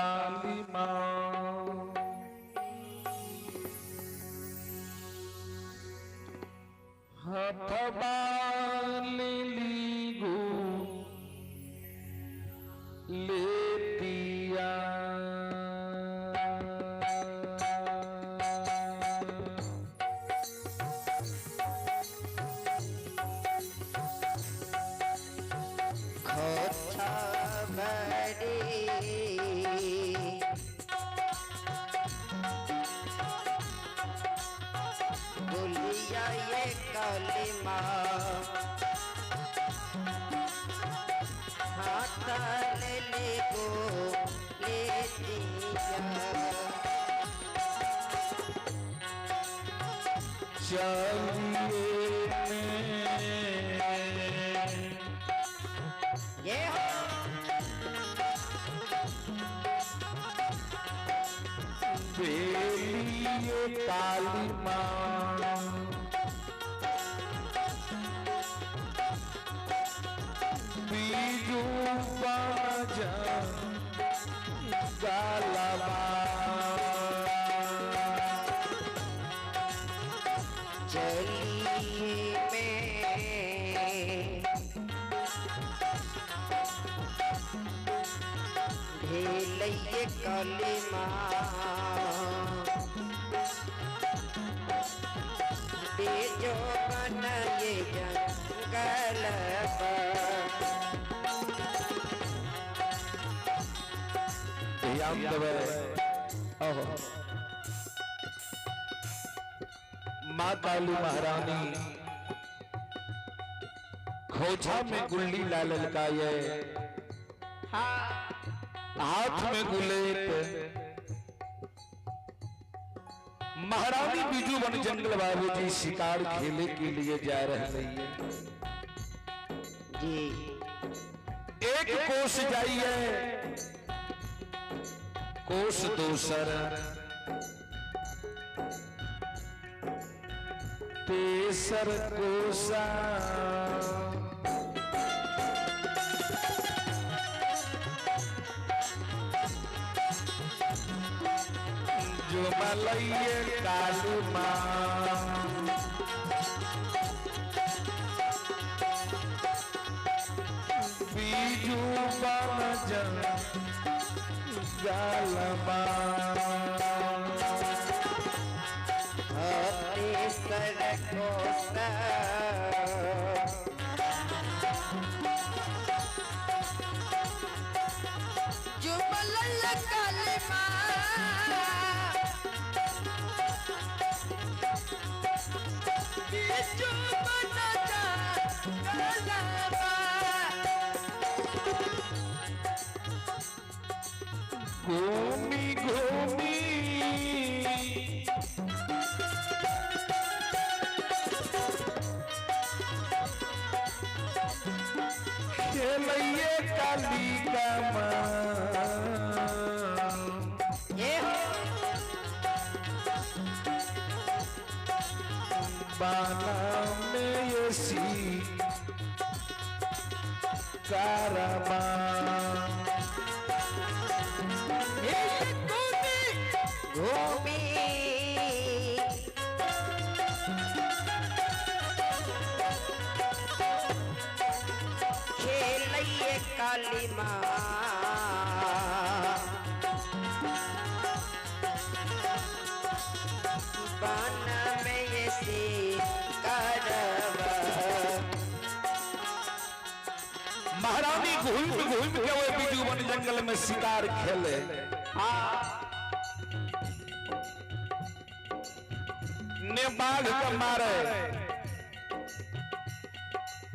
काली माँ। हथबा लेली गो लेतिया। खोथा भरी बोलिया ये काली माँ, हाथ ले ले गो ले दिया। चलिए में ये हो बेलिए काली माँ। बीजू बाजा गालबा। चलिए में ढेलइए काली माँ, बेजो बनाए जंगल। ध्यान देवे ओहो माँ काली महारानी खोजा में गुल्ली लाल ललकाये, हाथ में गुलेत। महारानी बीजू वन जंगल बाबूजी शिकार खेले के लिए जा रहे हैं जी। एक कोस जाइए, कोस दोसर, तेसर कोसा। जो मलइए काली माँ। बीजू बन जंगलबा। तेसर कोसा जुमल काली माँ, बीजू बन जंगलबा। घूमी घूमी खेलइए काली का माँ। ये हो बाना में ये सी कारमा। ये घूमी घूमी खेलइए काली माँ, बन में ये सी करवा। महारानी घूम घूम के वो बीजू वन जंगल में शिकार खेले। ने बाघ के मारे,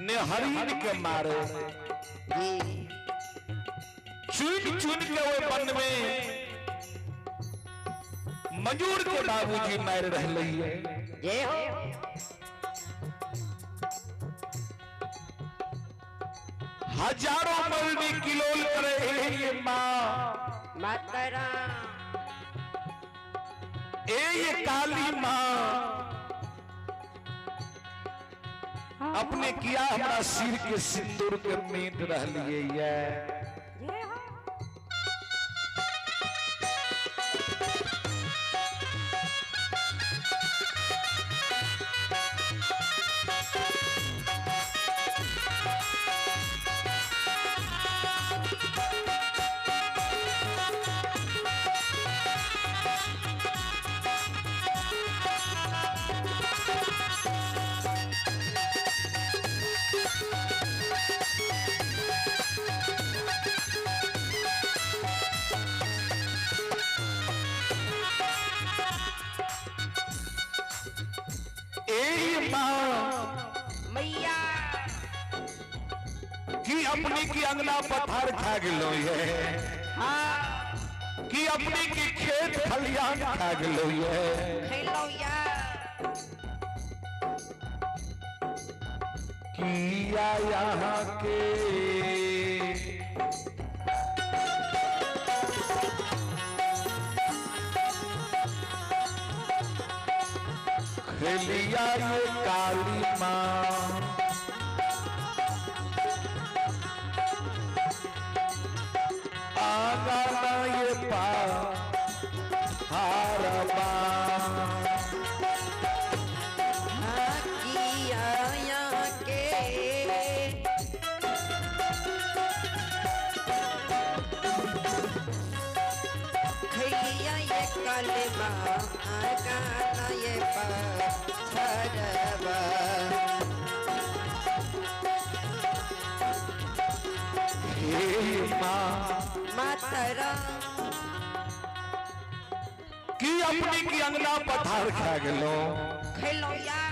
ने हरिण के मारे। जी चुन चुन के वो वन में मजूर के बाबूजी मार रहे है। जय हो हजारों मरनी किलोल करे हे माँ, माता राम ए ये काली माँ। अपने किया हमरा सिर के सिंदूर के मेट रहलिए ये। जय हो। ए माँ मैया कि अपने की अंगना पथार खा गेलो ये, हाँ कि अपने की खेत खलियान खा गेलो ये, खैलौ या किया यहाँ के खेलिया ये काली माँ, आगाना ये पहाड़वा। हाँ किया यहाँ के खैलिया ये कलमा गाना ये पत्थरवा। हे माँ मातरा कि अपने की अंगना पथार खा गेलो, खैलौ या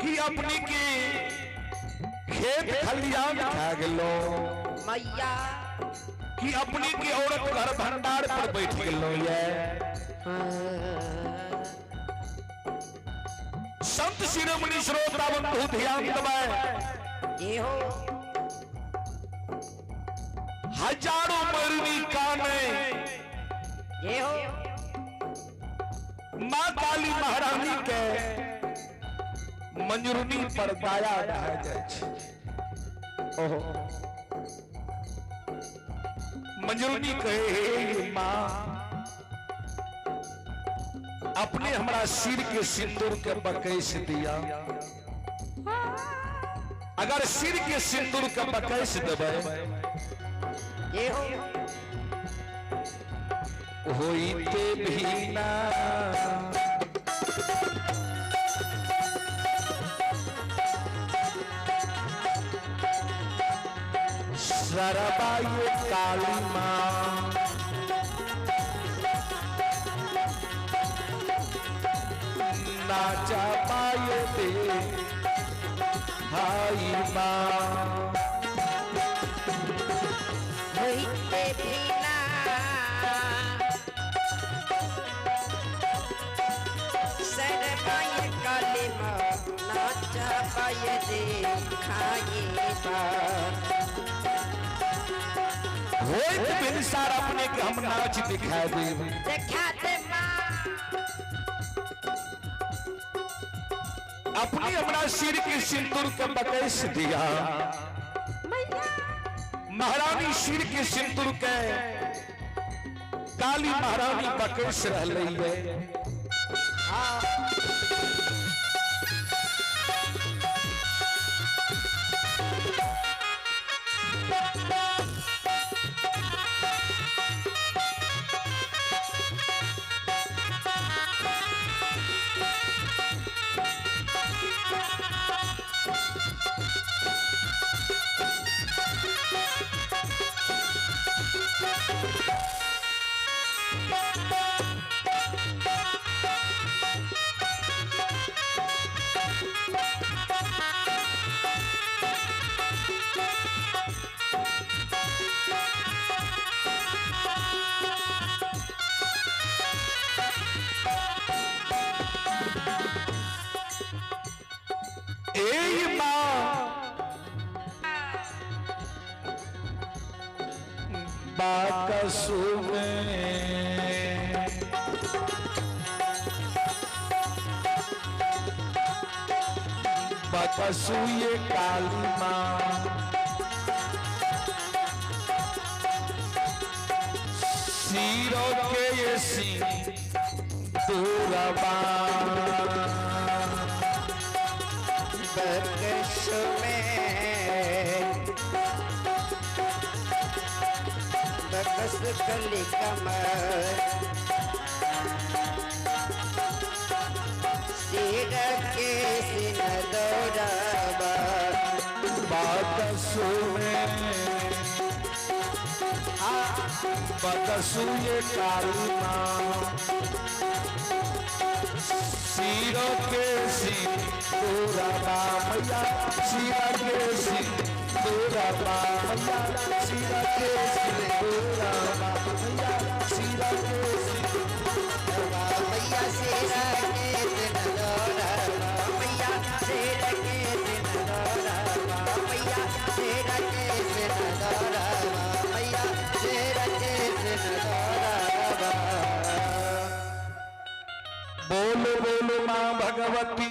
कि अपने की खेत खलियान खा गेलो, मैया कि अपने की औरत घर भंडार पर बैठ गेलो ये। संत शिरोमणि श्रोता बंधु ध्यान दबाए, ये हो हजारों मरनी काने ये हो माँ काली महारानी के मंजूरनी पर दाया भए जाइ छै। ओहो मंजूरनी कहे हे माँ अपने हमरा सिर के सिंदूर के बकैस दिया, अगर सिर के सिंदूर के बकैस देबै ये हो होइते भी ना सरबा ये काली माँ, नाचा पाए दे हाई माँ। होइते भी ना सरबाय कलमा नाचा पाए दे खाए बा। होइत भिनसार अपने के हम नाच दिखा देब, देखा दे माँ अपने हमरा सिर के सिंदूर के बकैस दिया। मैया महारानी सिर के सिंदूर के काली महारानी बकैस रहलै ये। ए माँ बाकसु में बकसु ये काली माँ, सिरो के ये सिंदूरवा। बकस में बकस कली कमर सिर के सिन दौड़ावा। बकसु में बकसु ये काली माँ, सिर के सिंदूरवा मैया, सिर के सिंदूरवा मैया, सिर के सिंदूरवा मैया, सिर के सिंदूरवा मैया शेरा के सिंदूरवा मैया, शेरा के सिंदूरवा मैया, शेरा के सिंदूरवा मैया, शेरा के सिंदूरवा। बोलो बोलो माँ भगवती।